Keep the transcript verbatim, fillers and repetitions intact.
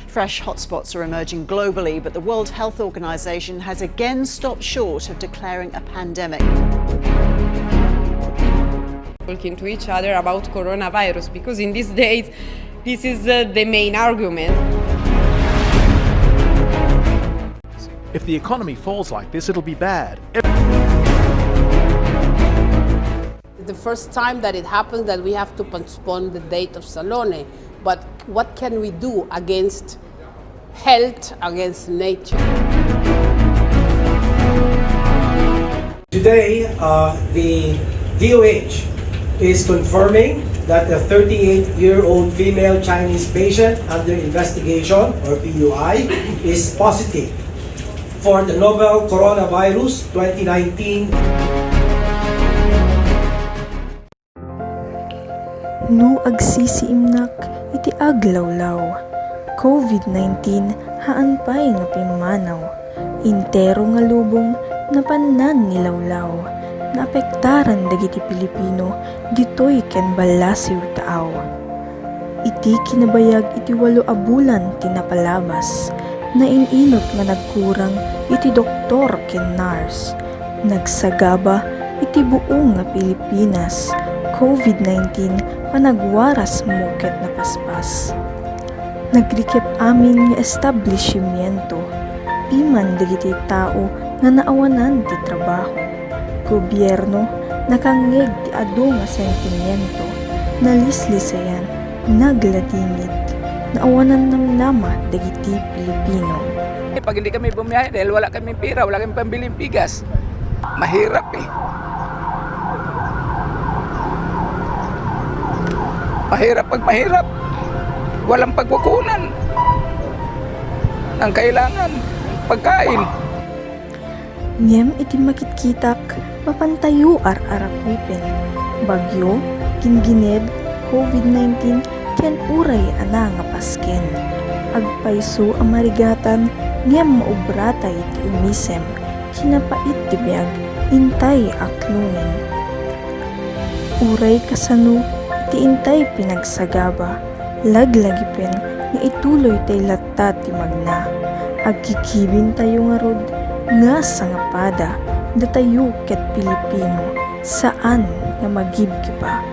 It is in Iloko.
Fresh hotspots are emerging globally, but the World Health Organization has again stopped short of declaring a pandemic. Talking to each other about coronavirus, because in these days, this is uh, the main argument. If the economy falls like this, it'll be bad. The first time that it happens that we have to postpone the date of Salone. But what can we do against health, against nature? Today, uh, the D O H is confirming that a thirty-eight-year-old female Chinese patient under investigation, or P U I, is positive for the novel coronavirus twenty nineteen. No agsisiimnak iti aglawlaw, covid nineteen haan pay nga pimmanaw. Intero nga lubong napannan ni lawlaw. Naapektaran dagiti Pilipino ditoy ken ballasiw taaw. Iti kinabayag iti walo a bulan ti napalabas, nain-inot nga nagkurang iti doktor ken nurse. Nagsagaba iti buong nga Pilipinas, covid nineteen panagwarasmo ket napaspas. Nagrikep amin nga establishimiento, piman dagiti tao nga naawanan ti trabaho. Gobierno, nakangngeg ti adu nga sentimiento, nalislisayan, nagladingit, naawanan namnama dagiti Pilipino. Eh, pag hindi kami bumiyahe dahil wala kami pera, wala kami pambiling bigas, mahirap eh. Mahirap pag mahirap. Walang pagkukunan. Ang kailangan, pagkain. Ngem iti makitkitak, mapantayo ar-arakupen. Bagyo, gingined, covid nineteen, ken uray a nangapasken. Agpayso a marigatan, ngem maubrata iti umisem, kinapait ti biag, intay aklongen. Uray kasano iti intay pinagsagaba, laglagipen nga ituloy tay latta ti magna. Agkikibintayo ngarud nga sangapada, datayo ket Pilipino, saan nga magibgiba.